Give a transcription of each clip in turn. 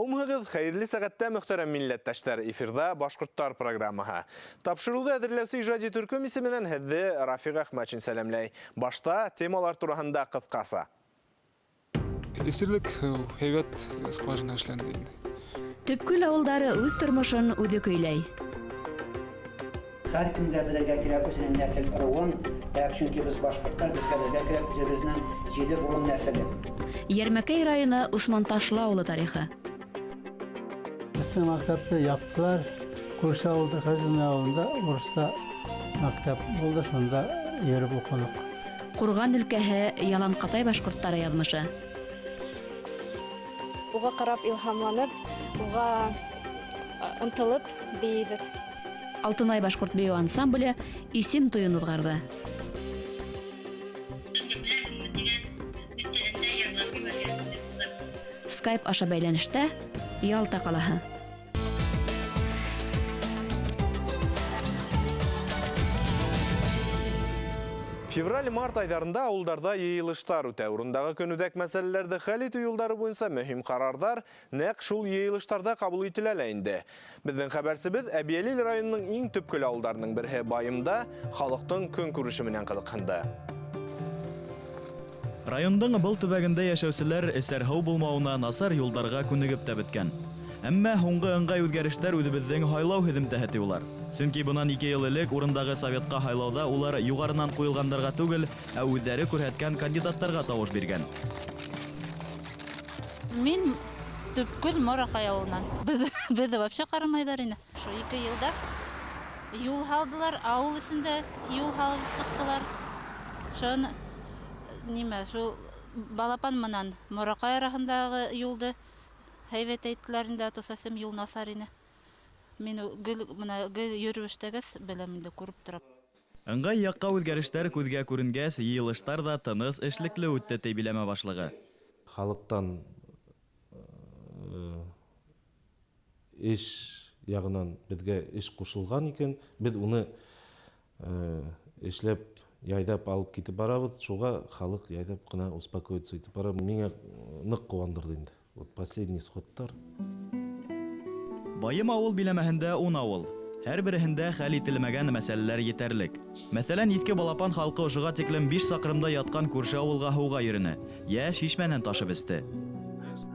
Һаумыһығыҙ, хәйерле сәғәттә, мөхтәрәм милләттәштәр, эфирҙа Башҡорттар программаһы. Тапшырыуҙы әҙерләүсе ижади төркөм исеменән һеҙҙе Рафиҡ Әхмәтшин сәләмләй. Башта темалар тураһында ҡыҫҡаса. Эсерлек һәйбәт скважина эшләнде инде. Төпкөл ауылдары үҙ тормошон үҙе көйләй. Һәр кемгә белергә кирәк үзенең нәсел ыруын, так, чөнки без башҡорттар, безгә белергә кирәк үзебезнең җиде буын нәселен. Йәрмәкәй районы Усманташлы ауылы тарихы. Беҙҙең мәктәпте яптылар. Күрше ауылда, Хәзинә ауылында урыҫса мәктәп булды, шунда йөрөп уҡыныҡ. Ҡурған өлкәһе Яланҡатай башҡорттары яҙмышы. Уға ҡарап илһамланып, уға ынтылып бейейбеҙ. Алтынай башҡорт бейеү ансамбле исем туйын уҙғарҙы. Скайп аша бәйләнештә Ялта ҡалаһы. Февраль-март айҙарында ауылдарҙа йыйылыштар үтә. Урындағы көнүҙәк мәсьәләләрҙе хәл итеү юлдары буйынса мөһим ҡарарҙар нәҡ шул йыйылыштарҙа ҡабул ителә лә инде. Беҙҙең хәбәрсебеҙ Әбйәлил районының иң төпкөл ауылдарының береһе Байымда халыҡтың көнкүреше менән ҡыҙыҡһынды. Райондың был төбәгендә йәшәүселәр эсәр һыу булмауына, насар юлдарға күнегеп тә бөткән. Әммә һуңғы ыңғай үҙгәрештәр үҙебеҙҙең һайлау һөҙөмтәһе ти улар. Сөнки бынан 2 йыл элек урындағы советҡа һайлауҙа улар юғарынан ҡуйылғандарға түгел, ә үҙҙәре күрһәткән кандидаттарға тауыш биргән. Мин Төпкөл Мораҡай ауылынан. Беҙҙе вообще ҡарамайҙар ине. Ошо 2 йылда юл һалдылар, ауыл эсендә юл һалып сыҡтылар. Шуны нимә, шул Балапан менән Мораҡай араһындағы юлды һәйбәт әйттеләр инде, а то совсем юл насар ине. Мин гел, мына, гел йөрөп эштәгәс, беләм инде, күреп торам. Ыңғай яҡҡа үҙгәрештәр күҙгә күренгәс, йыйылыштар ҙа тыныс, эшлекле үтте, ти биләмә башлығы. Халыҡтан эш яғынан беҙгә эш ҡушылған икән, беҙ уны эшләп, яйҙап алып китеп барабыҙ. Шуға халыҡ яйҙап ҡына успокоиться итеп бара. Миңә ныҡ ҡыуандырҙы инде. Вот последний сходтар. Байым ауыл биләмәһендә 10 ауыл. Һәр береһендә хәл ителмәгән мәсьәләләр етәрлек. Мәҫәлән, Иҫке Балапан халҡы ошоға тиклем 5 саҡрымда ятҡан күрше ауылға һыуға йөрөнө, йә шишмәнән ташып эсте.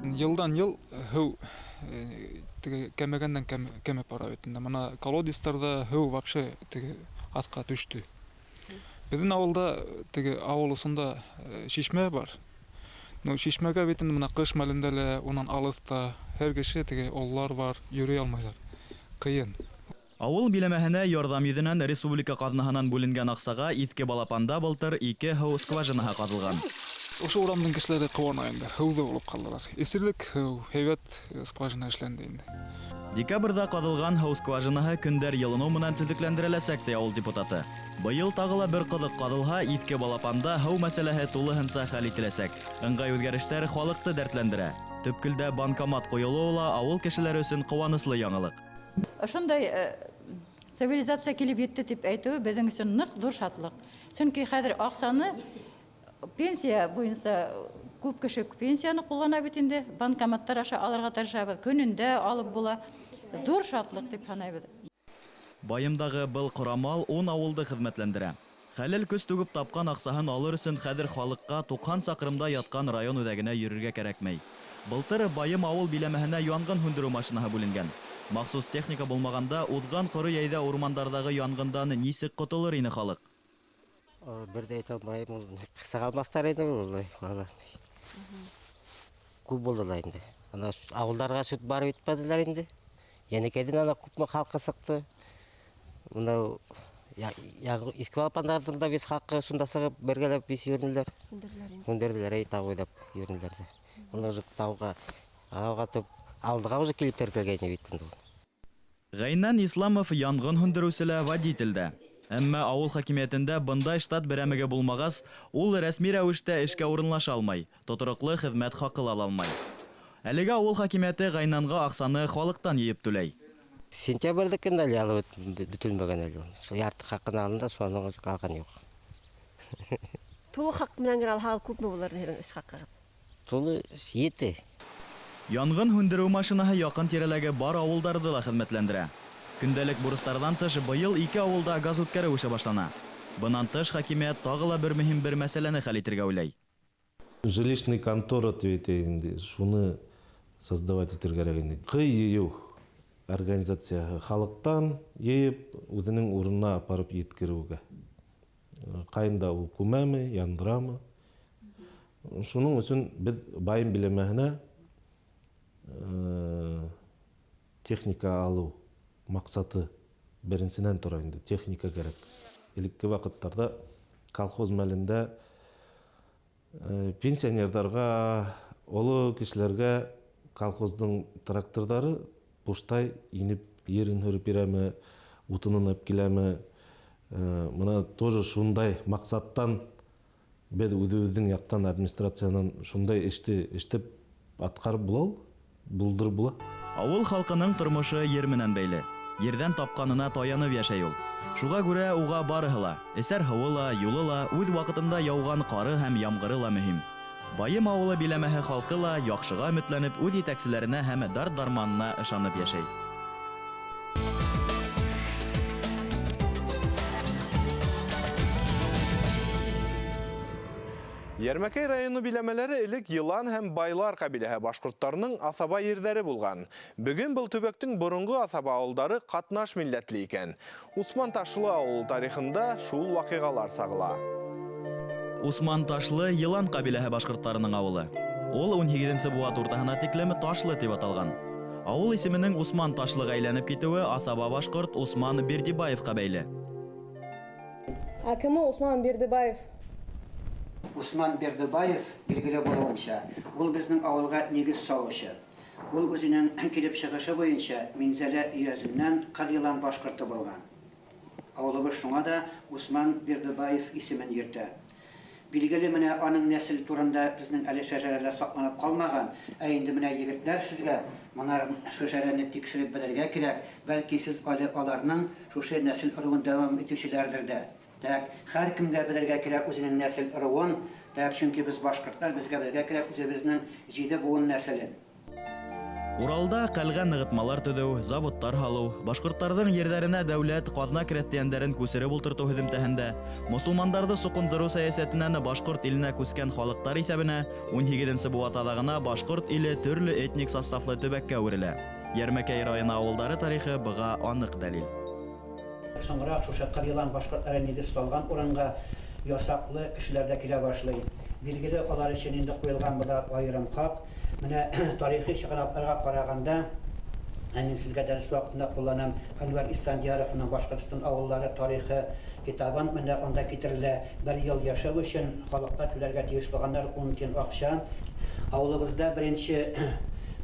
Йылдан йыл һыу теге кәмегәндән кәмеп бара бит инде. Мына колодецтарҙа һыу вообще теге аҫҡа төштө. Беҙҙең ауылда теге ауыл осонда шишмә бар. Ну, шишмәгә бит инде мына ҡыш мәлендә лә, унан алыҫта һәр кеше теге ололар бар, йөрөй алмайҙар. Ҡыйын. Ауыл биләмәһенә ярҙам йөҙөнән республика ҡаҙнаһынан бүленгән аҡсаға Иҫке Балапанда былтыр 2 һыу скважинаһы ҡаҙылған. Ошо урамдың кешеләре ҡыуана инде, һыуҙы булып ҡалдылар. Эсерлек һыу һәйбәт скважина эшләнде инде. Декабрҙә ҡаҙылған һыу скважинаһы көндәр йылыныу менән төҙөкләндереләсәк, ти ауыл депутаты. Быйыл тағы ла бер ҡоҙоҡ ҡаҙылһа, Иҫке Балапанда һыу мәсьәләһе тулыһынса хәл ителәсәк. Ыңғай үҙгәрештәр халыҡты дәртләндерә. Төпкөлдә банкомат ҡуйылыуы ла ауыл кешеләре өсөн ҡыуаныслы яңылыҡ. Ошондай цивилизация килеп етте тип әйтеүе беҙҙең өсөн ныҡ ҙур шатлыҡ. Сөнки хәҙер аҡсаны пенсия буйынса күп кеше пенсияны ҡуллана бит инде, банкоматтар аша алырға тырышабыҙ, көнөндә алып була. Ҙур шатлыҡ тип һанайбыҙ. Байымдағы был ҡорамал 10 ауылды хеҙмәтләндерә. Хәләл көс түгеп тапҡан аҡсаһын алыр өсөн хәҙер халыҡҡа 90 саҡрымда ятҡан район үҙәгенә йөрөргә кәрәкмәй. Былтыр Байым ауыл биләмәһенә янғын һүндереү машинаһы бүленгән. Махсус техника булмағанда уҙған ҡоро йәйҙә урмандарҙағы янғындан нисек ҡотолор ине халыҡ? Бер дә әйтә алмайым, ул сыға алмаҫтар ине ул, бала. Күп булды ла инде. Ана ауылдарға сөт барып етмәделәр инде. Йәнекәйҙән ана күпме халҡы сыҡты. Мынау Иҫке Балапандарҙың да бес халҡы шунда сығып бергәләп бес йөрөнөләр. Һүндерҙеләр, эй, тау буйлап йөрөнөләр ҙә. Уны уже тауға, ауға төп, алдыға уже килеп теркәлгәйне бит инде ул. Ғәйнән Исламов янғын һүндереүсе лә, водитель дә. Әммә ауыл хакимиәтендә бындай штат берәмеге булмағас, ул рәсми рәүештә эшкә урынлаша алмай, тотороҡло хеҙмәт хаҡы ла ала алмай. Әлегә ауыл хакимиәте Ғәйнанға аҡсаны халыҡтан йыйып түләй. Сентябрҙекен әле алып бөтөлмәгән әле ул. Шул ярты хаҡын алында, шуның ҡалған юҡ. Тулы хаҡ менән генә алһағыҙ күпме булыр һеҙҙең эш хаҡығыҙ? Тулы 7. Янғын һүндереү машинаһы яҡын тирәләге бар ауылдарҙы ла хеҙмәтләндерә. Көндәлек бурыстарҙан тыш быйыл ике ауылда газ үткәреү эше башлана. Бынан тыш хакимиәт тағы ла бер мөһим бер мәсьәләне хәл итергә уйлай. Жилищный контора тип әйтәйек инде, шуны создавать итергә кәрәк инде. Ҡый йыйыу организацияһы халыҡтан йыйып, үҙенең урынына апарып еткереүгә. Ҡайында ул күмәме, яндырамы? Шуның өсөн беҙ Байым биләмәһенә техника алыу маҡсаты беренсенән тора инде, техника кәрәк. Элекке ваҡыттарҙа колхоз мәлендә пенсионерҙарға, оло кешеләргә колхоздың тракторҙары буштай инеп ерен һөрөп бирәме, утынын алып киләме. Мына тоже шундай маҡсаттан беҙ үҙебеҙҙең яҡтан администрациянан шундай эште эштәп атҡарып була ул, булдырып була. Ауыл халҡының тормошо ер менән бәйле. Ерҙән тапҡанына таянып йәшәй ул. Шуға күрә уға барыһы ла, эсәр һыуы ла, юлы ла, үҙ ваҡытында яуған ҡары һәм ямғыры ла мөһим. Байым ауылы биләмәһе халҡы ла яҡшыға өмөтләнеп үҙ етәкселәренә һәм дарт-дарманына ышанып йәшәй. Йәрмәкәй районы биләмәләре элек Йылан һәм Байлар ҡәбиләһе башҡорттарының аҫаба ерҙәре булған. Бөгөн был төбәктең боронғо аҫаба ауылдары ҡатнаш милләтле икән. Усман Ташлы ауылы тарихында шул ваҡиғалар сағыла. Усман Ташлы Йылан ҡәбиләһе башҡорттарының ауылы. Ул 18-нсе быуат уртаһына тиклем Ташлы тип аталған. Ауыл исеменең Усман Ташлыға әйләнеп китеүе аҫаба башҡорт Усман Бердибаевҡа бәйле. Ә кем ул Усман Бердибаев? Усман Бердыбаев, билгеле булыуынса, ул безнең авылга нигез салучы. Ул үзенең килеп чыгышы буенча Минзәлә өязеннән Кыр-Елан башкорты булган. Авылыбыз шуңа да Усман Бердыбаев исемен йөртә. Билгеле, менә аның нәсел турында безнең әле шәҗәрәләр сакланып калмаган, ә инде менә егетләр сезгә моңар шәҗәрәне тикшереп белергә кирәк, бәлки сез әле аларның шушы нәсел ыруын дәвам итүчеләрдер дә. Так, һәркемгә белергә кирәк үзенең нәсел ыруын, так, чөнки без башкортлар, безгә белергә кирәк үзебезнең җиде буын нәселен. Уралда ҡәлғә нығытмалар төҙөү, заводтар һалыу, башҡорттарҙың ерҙәренә дәүләт ҡаҙна крәҫтиәндәрен күсереп ултыртыу һөҙөмтәһендә мосолмандарҙы соҡондороу сәйәсәтенән башҡорт иленә күскән халыҡтар иҫәбенә 18-нсе быуат аҙағына башҡорт иле төрлө этник составлы төбәккә әүерелә. Йәрмәкәй районы ауылдары тарихы быға аныҡ дәлил. Соңыраҡ шушы Кыр-Елан башҡорттары нигеҙ салған урынға ясаҡлы кешеләр дә килә башлай. Билгеле, алар өсөн инде ҡуйылған була айырым хаҡ. Менә тарихи сығанаҡтарға ҡарағанда, мин сезгә дәрес ваҡытында ҡулланам Әнвәр Исфандияровның Башҡортостан ауылдары тарихы китабын, менә унда китерелә бер йыл йәшәү өсөн халыҡта түләргә тейеш булғандар 10 тин аҡса. Ауылыбыҙҙа беренсе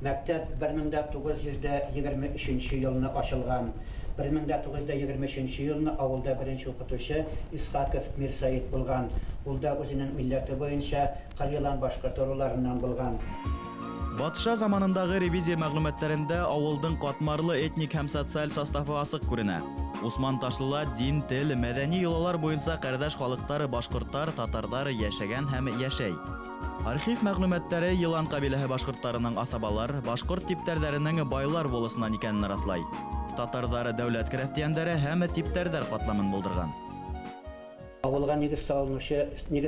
мәктәп 1923 йылны асылған. 1923 йылны ауылда беренсе уҡытыусы Исхаков Мирсаид булған. Ул да үҙенең милләте буйынса Кыр-Елан башҡорт ырыуларынан булған. Батша заманындағы ревизия мәғлүмәттәрендә ауылдың ҡатмарлы этник һәм социаль составы асыҡ күренә. Усман Ташлыла дин, тел, мәҙәни йолалар буйынса ҡәрҙәш халыҡтар, башҡорттар, татарҙар йәшәгән һәм йәшәй. Архив мәғлүмәттәре Йылан ҡәбиләһе башҡорттарының аҫабалар, башҡорт типтәрҙәренең байлар волосынан икәнен раҫлай. Татарҙар дәүләт крәҫтиәндәре һәм типтәрҙәр ҡатламын булдырған. Ауылға нигеҙ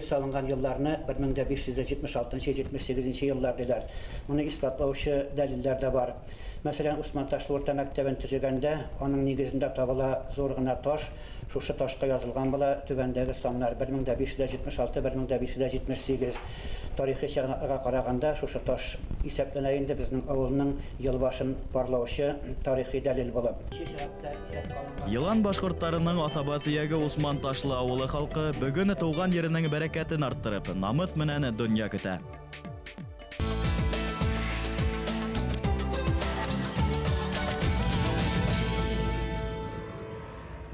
салынған йылларны 1576-78 йыллар диләр. Моны исбатлаусы дәлилләр дә бар. Мәсәлән, Усман Ташлы урта мәктәбен төзегәндә, аның нигеҙендә табыла зур ғына таш. Шушы ташҡа яҙылған була түбәндәге саннар 1576, 1578. Тарихи сығанаҡтарға ҡарағанда, шушы таш иҫәпләнә инде беҙҙең ауылның йыл башын барлаусы тарихи дәлил булып. Йылан башҡорттарының аҫаба төйәге Усман Ташлы ауылы халҡы бөгөн тыуған еренең бәрәкәтен арттырып, намыҫ менән донъя көтә.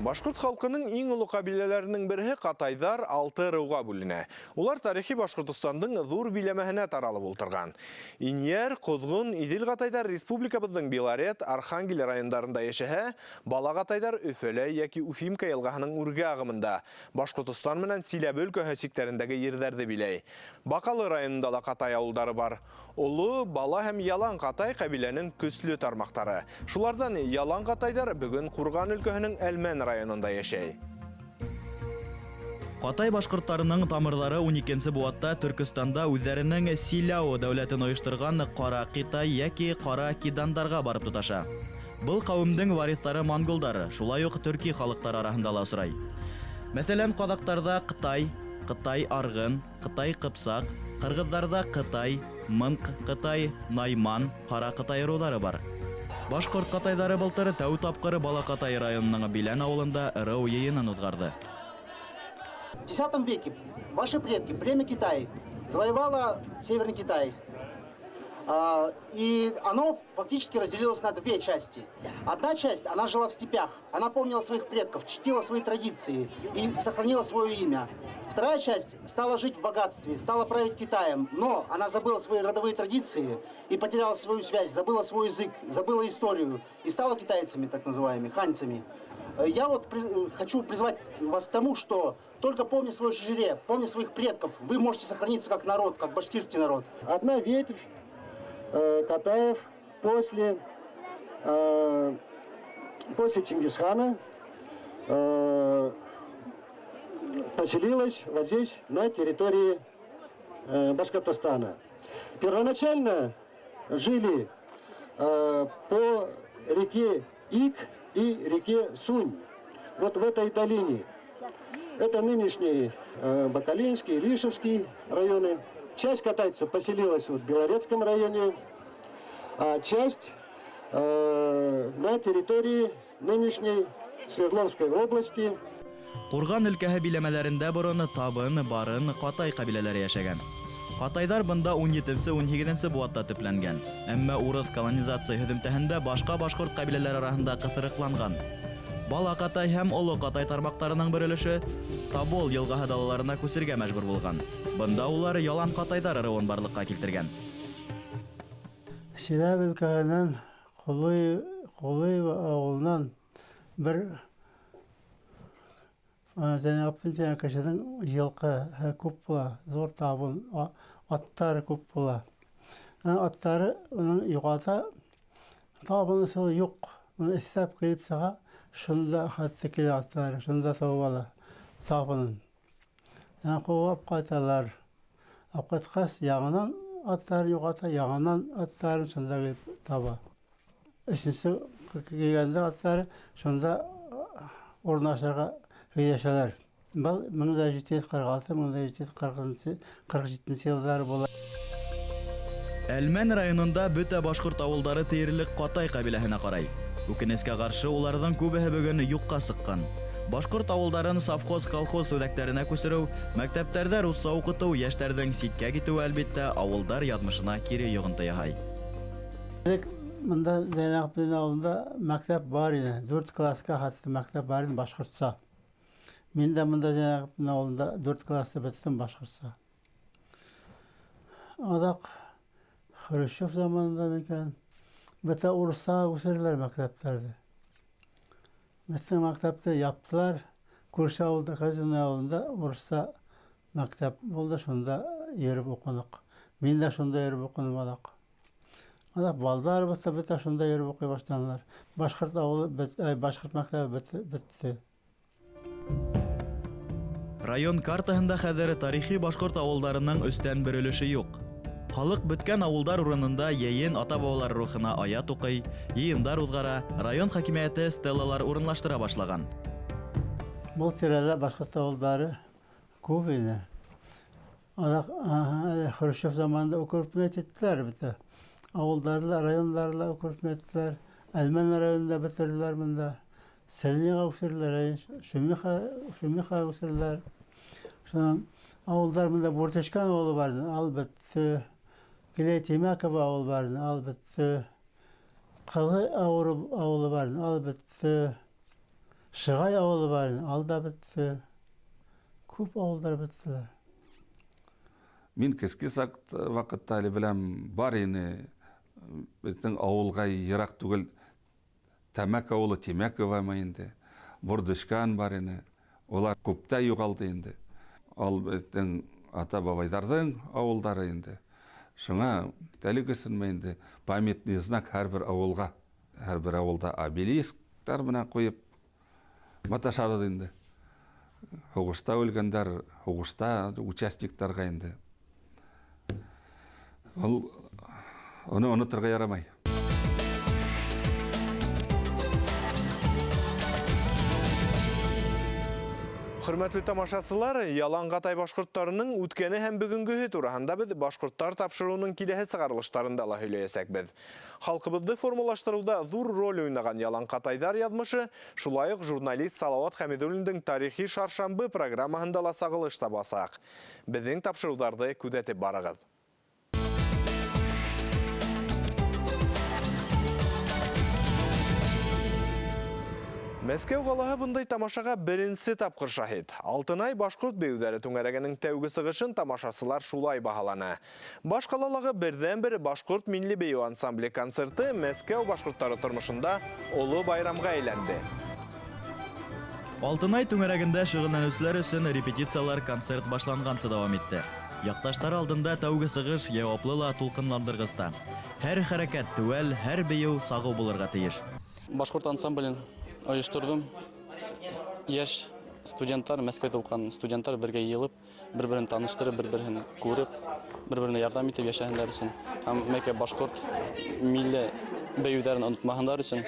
Башҡорт халҡының иң оло ҡәбиләләренең береһе ҡатайҙар 6 ырыуға бүленә. Улар тарихи Башҡортостандың ҙур биләмәһенә таралып ултырған. Инйәр, Ҡоҙғон, Иҙел ҡатайҙар республикабыҙҙың Белорет, Архангел райондарында йәшәһә, Бала ҡатайҙар Өфөлә йәки Уфимка йылғаһының үрге ағымында, Башҡортостан менән Силәбе өлкәһе сиктәрендәге ерҙәрҙе биләй. Баҡалы районында ла ҡатай ауылдары бар. Оло, Бала һәм Ялан ҡатай ҡәбиләнең көслө тармаҡтары. Шуларҙан Ялан ҡатайҙар бөгөн Ҡурған өлкәһенең Әлмән районында йәшәй. Ҡатай башҡорттарының тамырҙары 12-нсе быуатта Төркөстанда үҙҙәренең Силәү дәүләтен ойошторған Ҡара Ҡитай йәки Ҡара Кидандарға барып тоташа. Был ҡәүемдең вариҫтары монголдар, шулай уҡ төрки халыҡтар араһында ла осрай. Мәҫәлән, ҡаҙаҡтарҙа Ҡытай, Ҡытай Арғын, Ҡытай Ҡыпсаҡ, ҡырғыҙҙарҙа Ҡытай, Мынҡ Ҡытай, Найман, Ҡара Ҡытай ырыуҙары бар. Башҡорт ҡатайҙары былтыр тәү тапҡыр Балаҡатай районының Билән ауылында ырыу йыйынын уҙғарҙы. В X веке ваши предки, племя Китай, завоевало Северный Китай. И оно фактически разделилось на две части. Одна часть, она жила в степях, она помнила своих предков, чтила свои традиции и сохранила свое имя. Вторая часть стала жить в богатстве, стала править Китаем, но она забыла свои родовые традиции и потеряла свою связь, забыла свой язык, забыла историю и стала китайцами, так называемыми, ханьцами. Я вот хочу призвать вас к тому, что только помня свой шежире, помня своих предков, вы можете сохраниться как народ, как башкирский народ. Одна ветвь Катаев после Чингисхана поселилась вот здесь, на территории Башкортостана. Первоначально жили по реке Ик и реке Сунь, вот в этой долине. Это нынешние Бакалинский, Илишевский районы. Часть катайцев поселилась в Белорецком районе, а часть на территории нынешней Свердловской области. Ҡурған өлкәһе биләмәләрендә борон Табын, Барын, Ҡатай ҡәбиләләре йәшәгән. Ҡатайҙар бында 17-18 быуатта төпләнгән. Әммә урыҫ колонизация һөҙөмтәһендә башҡа башҡорт ҡәбиләләре араһында ҡыҫырыҡланған. Бала Ҡатай һәм Оло Ҡатай тармаҡтарының бер өлөшө Табол йылғаһы далаларына күсергә мәжбүр булған. Бында улар Ялан Ҡатайҙар ырыуын барлыҡҡа килтергән. Силәбе өлкәһенән Ҡулыева ауылынан бер Зәйнәб тигән кешенең йылҡыһы күп була, ҙур табын, аттары күп була. Аттары уның юғалта, табынысы юҡ. Уны эҫләп килеп сыға, шунда хатта килә аттары, шунда тауып ала табынын. Ҡыуып ҡайталар. Алып ҡайтҡас, яңынан аттарын юғалта, яңынан аттарын шунда килеп таба. Өсөнсө килгәндә аттары шунда урынлашырға һөйләшәләр. Был 1746-1747 йылдар була. Әлмән районында бөтә башҡорт ауылдары тиерлек Ҡатай ҡәбиләһенә ҡарай. Үкенескә ҡаршы, уларҙың күбеһе бөгөн юҡҡа сыҡҡан. Башҡорт ауылдарын совхоз, колхоз үҙәктәренә күсереү, мәктәптәрҙә русса уҡытыу, йәштәрҙең ситкә китеүе әлбиттә ауылдар яҙмышына кире йоғонто яһай. Элек бында Зәйнәғабидин ауылында мәктәп бар ине. 4 класска хатта мәктәп бар ине башҡортса. Мин дә бында Зәйнәғабидин ауылында 4 класста бөттөм башҡортса. Аҙаҡ Хрущев заманында микән, бөтә урыҫсаға күсерҙеләр мәктәптәрҙе. Беҙҙең мәктәпте яптылар. Күрше ауылда, Казино ауылында урыҫса мәктәп булды, шунда йөрөп уҡыныҡ. Мин дә шунда йөрөп уҡыным аҙаҡ. Аҙаҡ балдар бөтә шунда йөрөп уҡый башланылар. Башҡорт ауылы, башҡорт мәктәбе бөттө. Район картаһында хәҙер тарихи башҡорт ауылдарының өстән бер өлөшө юҡ. Халыҡ бөткән ауылдар урынында йәйен ата-бабалар рухына аят уҡый, йыйындар уҙғара, район хакимиәте стелалар урынлаштыра башлаған. Был тирәлә башҡорт ауылдары күп ине. Аҙаҡ Хрущев заманында укрупнять иттеләр бөтә. Ауылдарҙы ла, райондарҙы ла укрупнять иттеләр. Әлмән районында бөтөрҙөләр бында. Сәлниға күсерҙеләр, Шумиха күсерҙеләр. Шунан ауылдар бында Буртышкан ауылы бар ине, ал бөттө. Килей Тимәкова ауылы бар ине, ал бөттө. Ҡылы ауылы бар ине, ал бөттө. Шығай ауылы бар ине, ал да бөттө. Күп ауылдар бөттөләр. Мин кеске ваҡытта әле беләм, бар ине беҙҙең ауылға йыраҡ түгел Тәмәк ауылы, Тимәковамы инде, Бурдышкан бар ине. Улар күптә юғалды инде. Ул беҙҙең ата-бабайҙарҙың ауылдары инде. Шуңа әлеге өсөнмө инде памятный знак һәр бер ауылға, һәр бер ауылда обелисктар менән ҡуйып маташабыҙ инде. Һуғышта үлгәндәр, һуғышта участниктарға инде. Ул уны оноторға ярамай. Хөрмәтле тамашасылар, Яланғатай башҡорттарының үткәне һәм бөгөнгөһө тураһында беҙ башҡорттар тапшырыуының киләһе сығарылыштарында ла һөйләйәсәкбеҙ. Халҡыбыҙҙы формалаштырыуҙа ҙур роль уйнаған Яланғатайҙар яҙмышы шулай уҡ журналист Салауат Хәмидуллиндың тарихи шаршамбы программаһында ла сағылыш табасаҡ. Беҙҙең тапшырыуҙарҙы күҙәтеп барығыҙ. Мәскәү ҡалаһы бындай тамашаға беренсе тапҡыр шаһит. Алтынай башҡорт бейеүҙәре түңәрәгенең тәүге сығышын тамашасылар шулай баһаланы. Баш ҡалалағы берҙән-бер башҡорт милли бейеү ансамбле концерты Мәскәү башҡорттары тормошонда оло байрамға әйләнде. Алтынай түңәрәгендә шөғөлләнеүселәр өсөн репетициялар концерт башланғансы дауам итте. Яҡташтар алдында тәүге сығыш яуаплы ла тулҡынландырғыс та. Һәр хәрәкәт теүәл, һәр бейеү сағыу булырға тейеш. Башҡорт ансамблен ойошторҙом. Йәш студенттар, Мәскәүҙә уҡыған студенттар бергә йыйылып, бер-берен таныштырып, бер-береһен күреп, бер-беренә ярҙам итеп йәшәһендәр өсөн һәм мәкә башҡорт милли бейеүҙәрен онотмаһындар өсөн.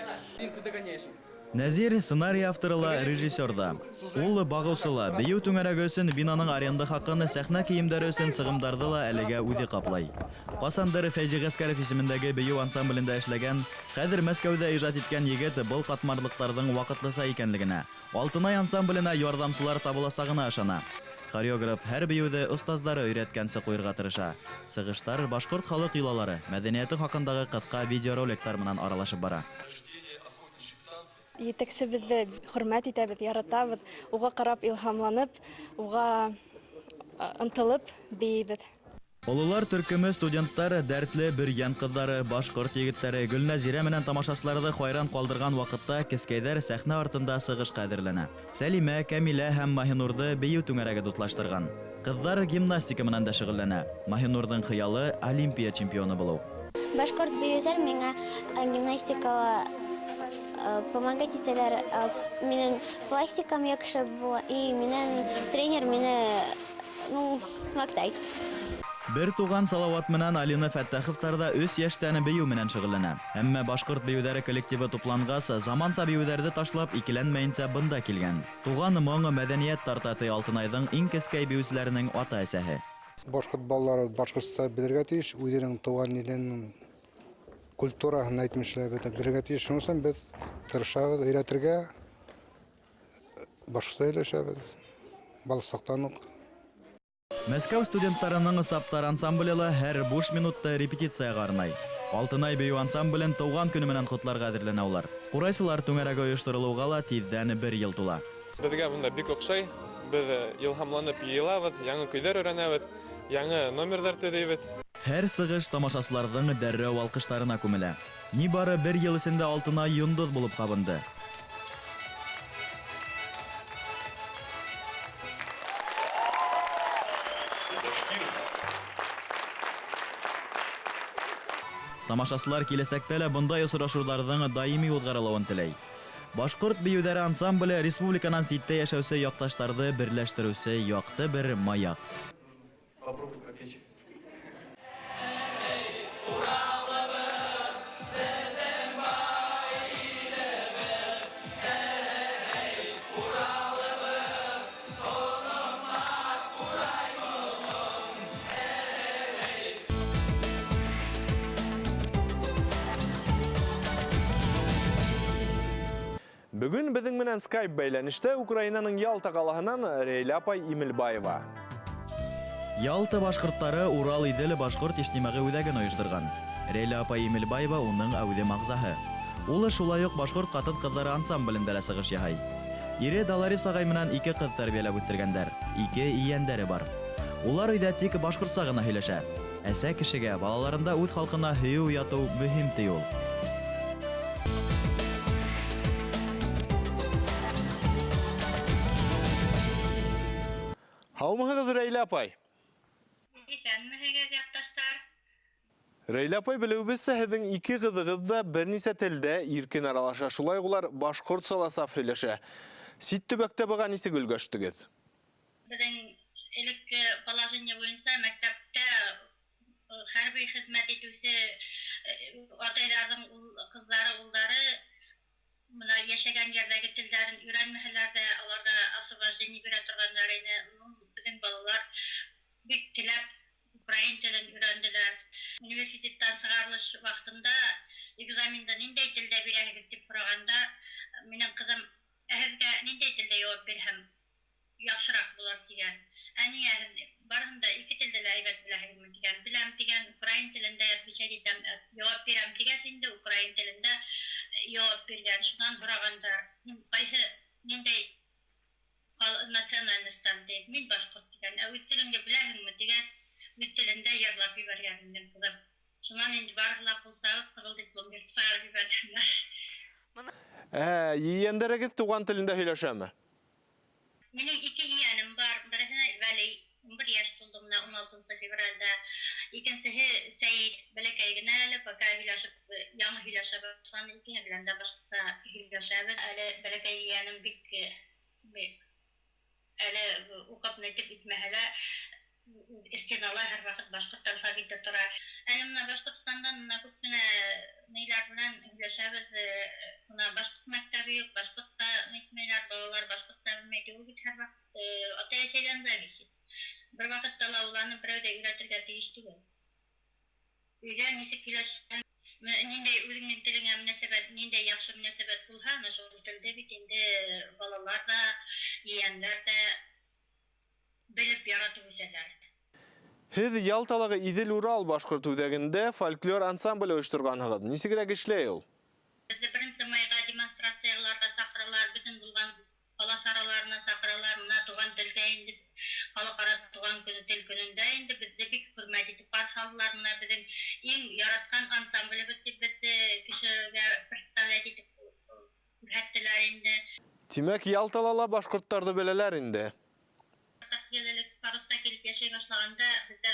Нәзир сценарий авторы ла, режиссер да. Ул бағыусы ла, бейеү түңәрәге өсөн бинаның аренда хаҡын, сәхнә кейемдәре өсөн сығымдарҙы ла әлегә үҙе ҡаплай. Ҡасандыр Фәйзи Ғәскәров исемендәге бейеү ансамблендә эшләгән, хәҙер Мәскәүҙә ижад иткән егет был ҡатмарлыҡтарҙың ваҡытлыса икәнлегенә, Алтынай ансамбленә ярҙамсылар табыласағына ышана. Хореограф һәр бейеүҙе остаздары өйрәткәнсе ҡуйырға тырыша. Сығыштар башҡорт халыҡ йолалары, мәҙәниәте хаҡындағы ҡыҫҡа видеороликтар менән аралашып бара. Етәксебеҙҙе хөрмәт итәбеҙ, яратабыҙ, уға ҡарап илһамланып, уға ынтылып бейебеҙ. Ололар төркөмө студенттар, дәртле бөрйән ҡыҙҙары, башҡорт егеттәре Гөлнәзирә менән тамашасыларҙы хайран ҡалдырған ваҡытта кескәйҙәр сәхнә артында сығышҡа әҙерләнә. Сәлимә, Кәмилә һәм Маһинурҙы бейеү түңәрәге дуҫлаштырған. Ҡыҙҙар гимнастика менән дә шөғөлләнә. Маһинурҙың хыялы олимпия чемпионы булыу. Башҡорт бейеүҙәр миңа гимнастикала помогать итәләр. Минең пластикам яҡшы була, и минең тренер мине, ну, маҡтай. Бер туған Салауат менән Алина Фәттәховтар да 3 йәштән бейеү менән шөғөлләнә. Әммә башҡорт бейеүҙәре коллективы тупланғас, заманса бейеүҙәрҙе ташлап, икеләнмәйенсә бында килгән. Туған моң мәҙәниәт тарта ти Алтынайҙың иң кескәй бейеүселәренең ата-әсәһе. Башҡорт балалары башҡортса белергә тейеш, үҙенең тыуған иленең культураһын әйтмешләй белергә тейеш. Шуның өсөн беҙ тырышабыҙ өйрәтергә, башҡортса һөйләшәбеҙ баласаҡтан уҡ. Мәскәү студенттарының саптар ансамбле ла һәр буш минутта репетицияға арнай. Алтынай бейеү ансамблен тыуған көнө менән ҡотларға әҙерләнә улар. Ҡурайсылар түңәрәге ойошторолоуға ла тиҙҙән бер йыл тула. Беҙгә бында бик оҡшай. Беҙ илһамланып йыйылабыҙ, яңы көйҙәр өйрәнәбеҙ, яңы номерҙар төҙөйбөҙ. Һәр сығыш тамашасыларҙың дәррәү алҡыштарына күмелә. Ни бары бер йыл эсендә Алтынай йондоҙ булып ҡабынды. Тамашасылар киләсәктә лә бындай осрашыуҙарҙың даими уҙғарылыуын теләй. Башҡорт бейеүҙәре ансамбле республиканан ситтә йәшәүсе яҡташтарҙы берләштереүсе яҡты бер маяҡ. Попробуй попеть. Бөгөн беҙҙең менән Skype бәйләнештә Украинаның Ялта ҡалаһынан Рәйлә апай Имелбаева. Ялта башҡорттары Урал Иҙел башҡорт ижтимағи үҙәген ойошторған. Рәйлә апай Имелбаева уның әүҙем ағзаһы. Ул шулай уҡ башҡорт ҡатын-ҡыҙҙары ансамблендә лә сығыш яһай. Ире Даларис ағай менән ике ҡыҙ тәрбиәләп үҫтергәндәр, ике ейәндәре бар. Улар өйҙә тик башҡортса ғына һөйләшә. Әсә кешегә балаларында үҙ халҡына һөйөү уятыу мөһим, ти ул. Һаумыһығыҙ, Рәйлә апай! Иҫәнмеһегеҙ, яҡташтар! Рәйлә апай, белеүебеҙсә, һеҙҙең ике ҡыҙығыҙ ҙа бер нисә телдә иркен аралаша. Шулай уҡ улар башҡортса ла саф һөйләшә. Сит төбәктә быға нисек өлгәштегеҙ? Беҙҙең элекке положение буйынса мәктәптә хәрби хеҙмәт итеүсе атайҙарҙың ҡыҙҙары, улдары мына йәшәгән ерҙәге телдәрен өйрәнмәһәләр ҙә, уларға освобождение бирә торғандар ине. Беҙҙең балалар бик теләп украин телен өйрәнделәр. Университеттан сығарылыш ваҡытында экзаменда ниндәй телдә бирәһегеҙ тип һорағанда, минең ҡыҙым, ә һеҙгә ниндәй телдә яуап бирһәм яҡшыраҡ булыр тигән. Ә ниңә һеҙ барыһын да ике телдә лә һәйбәт беләһегеҙме тигән. Беләм тигән, украин телендә отвечать итәм, яуап бирәм тигәс инде украин телендә яуап биргән. Шунан һорағандар, һин ҡайһы ниндәй национальностан тип, мин башҡорт тигән. Ә үҙ телеңде беләһеңме тигәс, үҙ телендә йырлап ебәргән минең ҡыҙым. Шунан инде барыһы ла ҡул сабып, ҡыҙыл диплом биреп сығарып ебәргәндәр. Ә, ейәндәрегеҙ туған телендә һөйләшәме? Минең ике ейәнем бар. Береһе Вәли, 11 йәш тулды мына 16 февралдә. Икенсеһе Сәйит, бәләкәй генә әле, пока һөйләшеп, яңы һөйләшә башланы. Икеһе белән дә башҡортса һөйләшәбеҙ. Әле бәләкәй ейәнем бик әле уҡып нитеп итмәһә лә, стенала һәр ваҡыт башҡорт алфавиты тора. Әле мына Башҡортостандан мына күп кенә ниләр белән һөйләшәбеҙ. Мына башҡорт мәктәбе юҡ, башҡорт та нитмәйләр, балалар башҡортса белмәй. Ул бит һәр ваҡыт атай-әсәйҙән зависит. Бер ваҡытта ла уларны берәү ҙә өйрәтергә тейеш түгел. Өйҙә нисек һөйләшһәң, ниндәй үҙеңдең телеңә мөнәсәбәт, ниндәй яҡшы мөнәсәбәт булһа, ана шул телде бит инде балалар ҙа, ейәндәр ҙә белеп яратып үҫәләр. Һеҙ Ялталағы Иҙел-Урал башҡорт үҙәгендә фольклор ансамбль ойошторғанһығыҙ. Нисегерәк эшләй ул? Беҙҙе беренсе майға демонстрацияларға саҡыралар, бөтөн булған ҡала сараларына саҡыралар. Мына туған телгә инде, халыҡ-ара туған көнө, тел көнөндә инде беҙҙе бик хөрмәт итеп ҡаршы алдылар. Мына беҙҙең иң яратҡан ансамблебеҙ тип беҙҙе кешегә представлять итеп күрһәттеләр инде. Тимәк, Ялтала ла башҡорттарҙы беләләр инде. 40 йыл элек Парусҡа килеп йәшәй башлағанда беҙҙә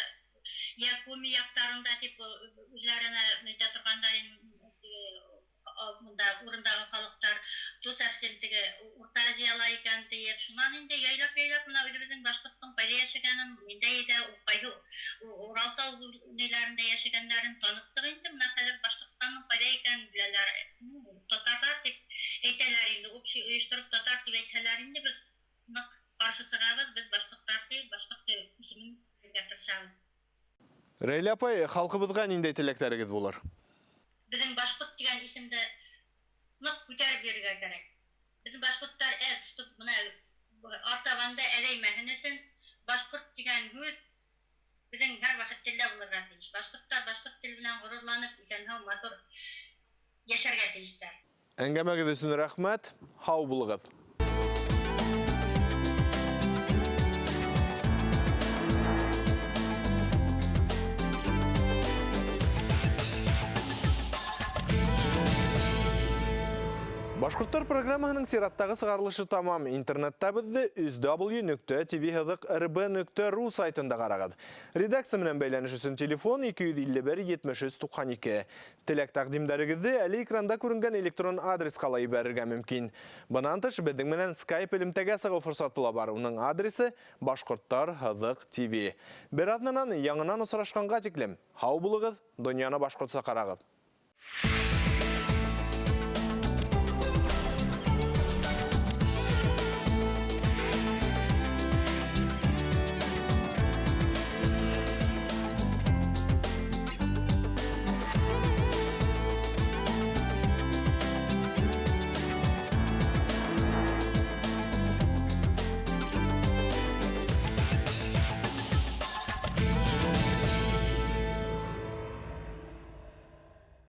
йә Коми яҡтарында тип үҙҙәренә әйтә торғандар инде, бында урындағы халыҡтар ту совсем теге Урта Азияла икән тиеп, шунан инде яйлап-яйлап мына үҙебеҙҙең башҡорттоң ҡайҙа йәшәгәнен, ниндәй ҙә ҡайһы Уралтау ниләрендә йәшәгәндәрен таныттыҡ инде. Мына хәҙер Башҡортостандың ҡайҙа икәнен беләләр. Татарҙар тип әйтәләр инде, общий ойоштороп татар тип әйтһәләр инде, беҙ ныҡ ҡаршы сығабыҙ, беҙ башҡорттар тип, башҡорт исемен бирергә тырышабыҙ. Рәйлә апай, халҡыбыҙға ниндәй теләктәрегеҙ булыр? Беҙҙең башҡорт тигән исемде ныҡ күтәреп йөрөргә кәрәк. Беҙҙең башҡорттар әҙ, чтоб бына артабан да әҙәймәһен өсөн башҡорт тигән һүҙ беҙҙең һәр ваҡыт телдә булырға тейеш. Башҡорттар башҡорт теле менән ғорурланып, иҫән-һау матур йәшәргә тейештәр. Әңгәмәгеҙ өсөн рәхмәт, һау булығыҙ. Башҡорттар программаһының сираттағы сығарылышы тамам. Интернетта беҙҙе өс дабл ю нөктә ти ви һыҙыҡ эр бэ нөктә ру сайтында ҡарағыҙ. Редакция менән бәйләнеш өсөн телефон 251 73 92. Теләк тәҡдимдәрегеҙҙе әле экранда күренгән электрон адресҡа ла ебәрергә мөмкин. Бынан тыш беҙҙең менән Skype элемтәгә сығыу форсаты ла бар. Уның адресы Башҡорттар һыҙыҡ ти ви. Бер аҙнанан яңынан осрашҡанға тиклем. Һау булығыҙ, донъяны башҡортса ҡарағыҙ.